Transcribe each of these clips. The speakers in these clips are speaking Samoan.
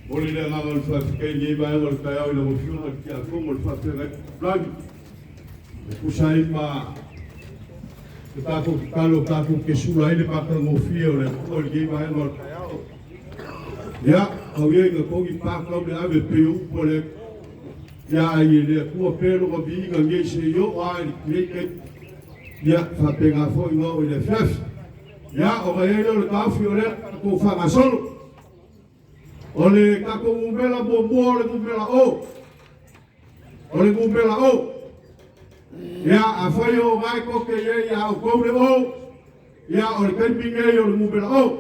Momoli le agaga o le faafetai i lenei vaega o le taeao i lau Afioga i le Tiakono o le Faafeagaiga Papalagi, e tusa ai ma le tatou tatalo tatou te sula ai le matagofie o le Atua i lenei vaega o le taeao. Ia, tau ia ina togi pa tau le ave pei o upu a le Ia ai e le Atua pea lona viiga nei se i oo lava i lenei taimi. Ia, faapena foi ona oo i le afiafi. Ia, ona i ai lea o le taofi o lea tatou faagasolo. O le tatou numera muamua o le numera O. O le numera O. Ia, afai o lena e tou te i ai ia outou le O, ia o le taimi lenei o le numera O.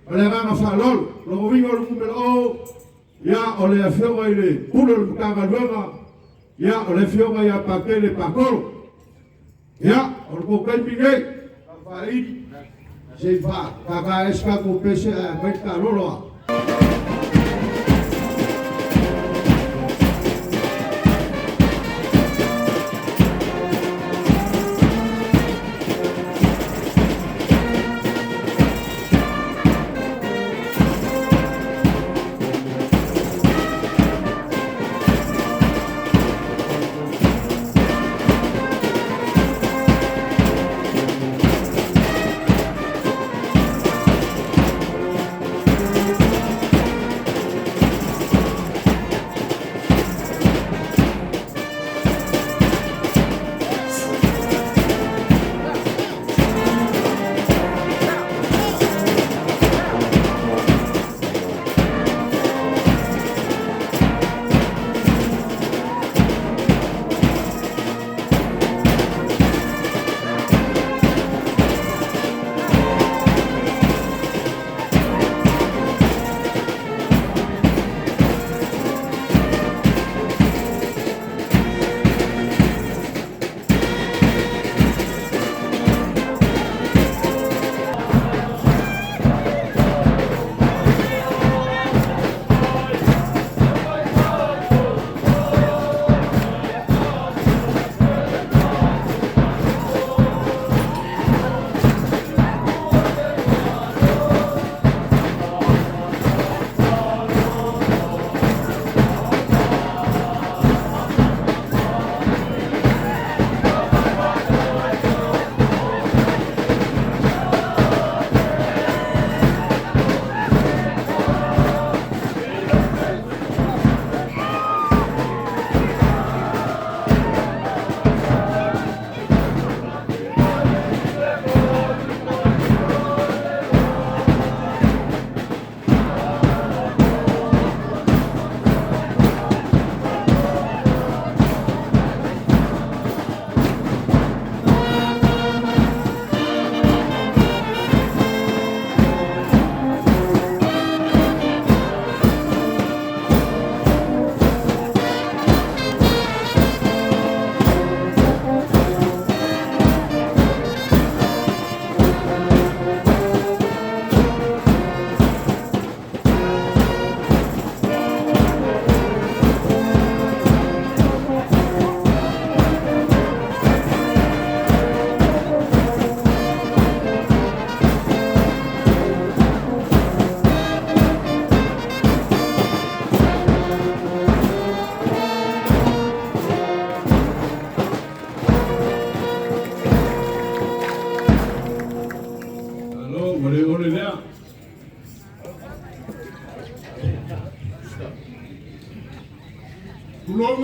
Ma le agaga faaaloalo. O lona uiga o le numera O, ia o le afioga i le Pule o le Matagaluega, ia o le afioga ia Patele Patolo. Ia, o le tou taimi lenei, faaili, se i faatata ese tatou pese ae aumai le taalolo a.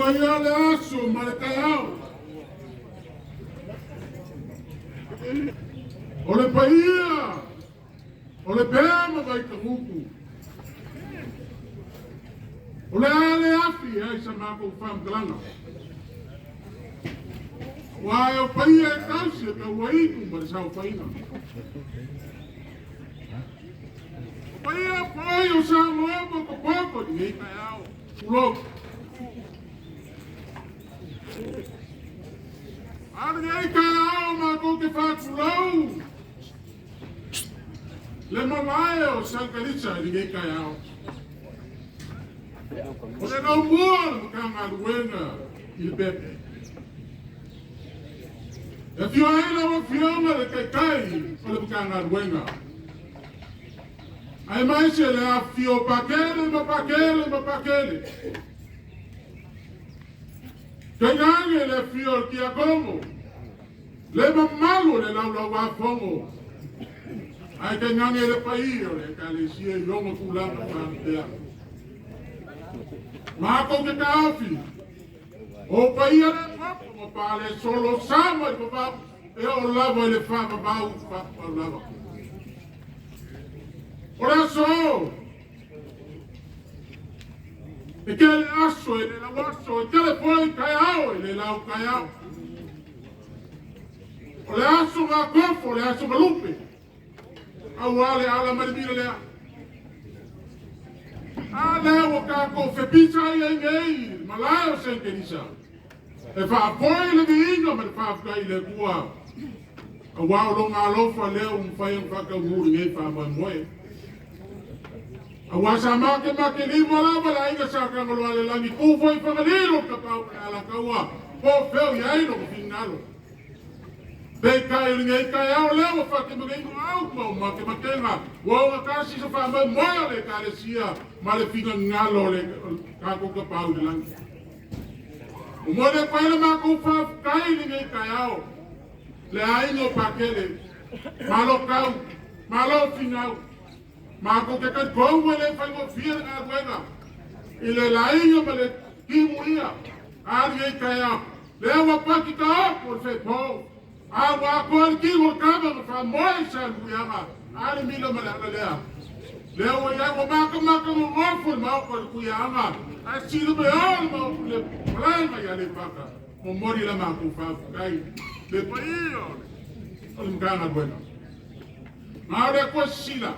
paia le aso ma le taeao. O le paia o le pea ma Vaitagutu. O le a le afi ai sa matou faamatalaga. Aua e o paia e tausi e tauaitu ma le saofaiga. O paia foi o Samoa potopoto i lenei taeao. Tulou. A o lenei taeao matou te faatulou le malae o Sangkalisa i lenei taeao. O le laumua o le Matagaluega i le pepe. E afio ai lau Afioga le Taitai o le Matagaluega. Aemaise le afifio o Pakele ma Pakele ma Pakele. Tainane le afio o le Tiakono, le mamalu o le Laulau-a-Fono, ae tainane le paia o le Ekalesia i ona tulaga faalupea. Matou te taofi, o paia le popo ma pale solo sama i vavau e oo lava i le faavavau faapapau lava. O le aso, e tele aso e le lau aso, e tele foi taeao e le lau taeao. O le aso gakofo, o le aso malupe, aua le ala ma le mila lea. A lea ua tatou fepisa ai ai nei i le malae o Senkelisa, e faafoe le viiga ma le faafetai i le Atua, aua o lona alofa lea ua mafai ona faataunuu lenei faamoemoe. Aua sa makemakeliva lava le aiga sa Tagaloaalelagi, tu foi i Fagalilo le Tapaau ma le Alataua, po o fea o i ai lona finagalo. Peitai o lenei taeao lea ua faatemakeina au ma o makemakega, ua ogatasi se faamoemoe o le Ekalesia ma le finagalo o le tatou Tapaau i le lagi. Momoli atu ai le matou faafetai i lenei taeao, le aiga o Pakele, malo tau, malo finau. Matou te talitonu e le faigofie le galuega i le laina ma le timuia a lenei taeao. Lea ua pati taoto o le fepo, a ua atoa le tino o le tama na faamoe i Salemuliaga, a le mila ma le ala lea. Lea ua i ai, ua matamata nonofo le maota i le Tuiaana, ae sili mai o le maota i le malae mai Aleipata. Momoli la matou faafetai le paia o le Matagaluega. Ma o le Atua sisila,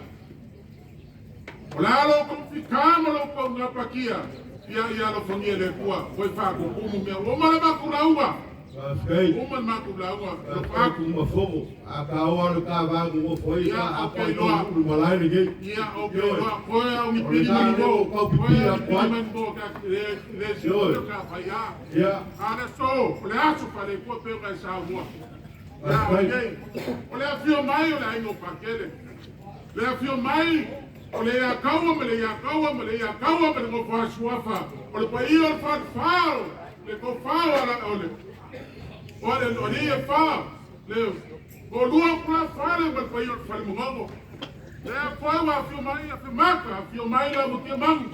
o le a lo outou fita ma lo outou gapatia, ia ia alofagia e le Atua, ua i faatutumu mea ua uma le matou lauga. Faafetai. Uma le matou lauga, alofa Faafetai atu. Tumafono. A taoa le ta vagu nofo ai Ia, sa ou apa te i iloa. tau le malae lenei. Ia, ou te Ioe. iloa, koe au ni O le pili ta mani lea mo, ua tau koe pipia au ni atu pili ai. mani mo, ta le, le si Ioe. o ka fai a. Ia. A le so, o le aso fale kua pe o Samoa. Ia, Faafetai. ok. O le afio mai o le aiga o Pakele. Le afio mai o le ia kaua ma le ia kaua ma le ia kaua ma le nofo a suafa. O le paia o le falefao, le tofao ala o le o le o le ia fa, le o lua kula fale ma le paia o le fale mogogo. Le afio ua afio mai afio maka, afio mai la mutia mangu.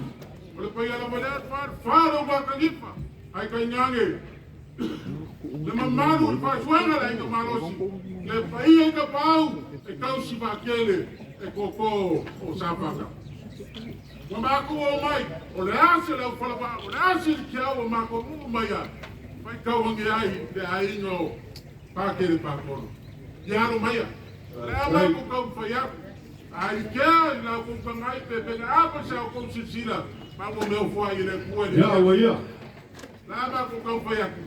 O le paia lava lea o le falefao o Wakanifa. Ai tainane le mamalu o le faasuaga le aiga malosi, le paia i tapaau e tausi vaatele e koko o Safata. Ua matou o mai, o le a se lau falavaa, o le a se likiau ua matou uu mai ai, faitau age ai le aiga o Pakele Pakolo. Ia alo maia, o le a matou taumafai atu, a i kea i la outou tagai pe pega apa sa outou silasila, ma ua mea foai i le Atua i le Ia, ua ia. La matou taumafai atu.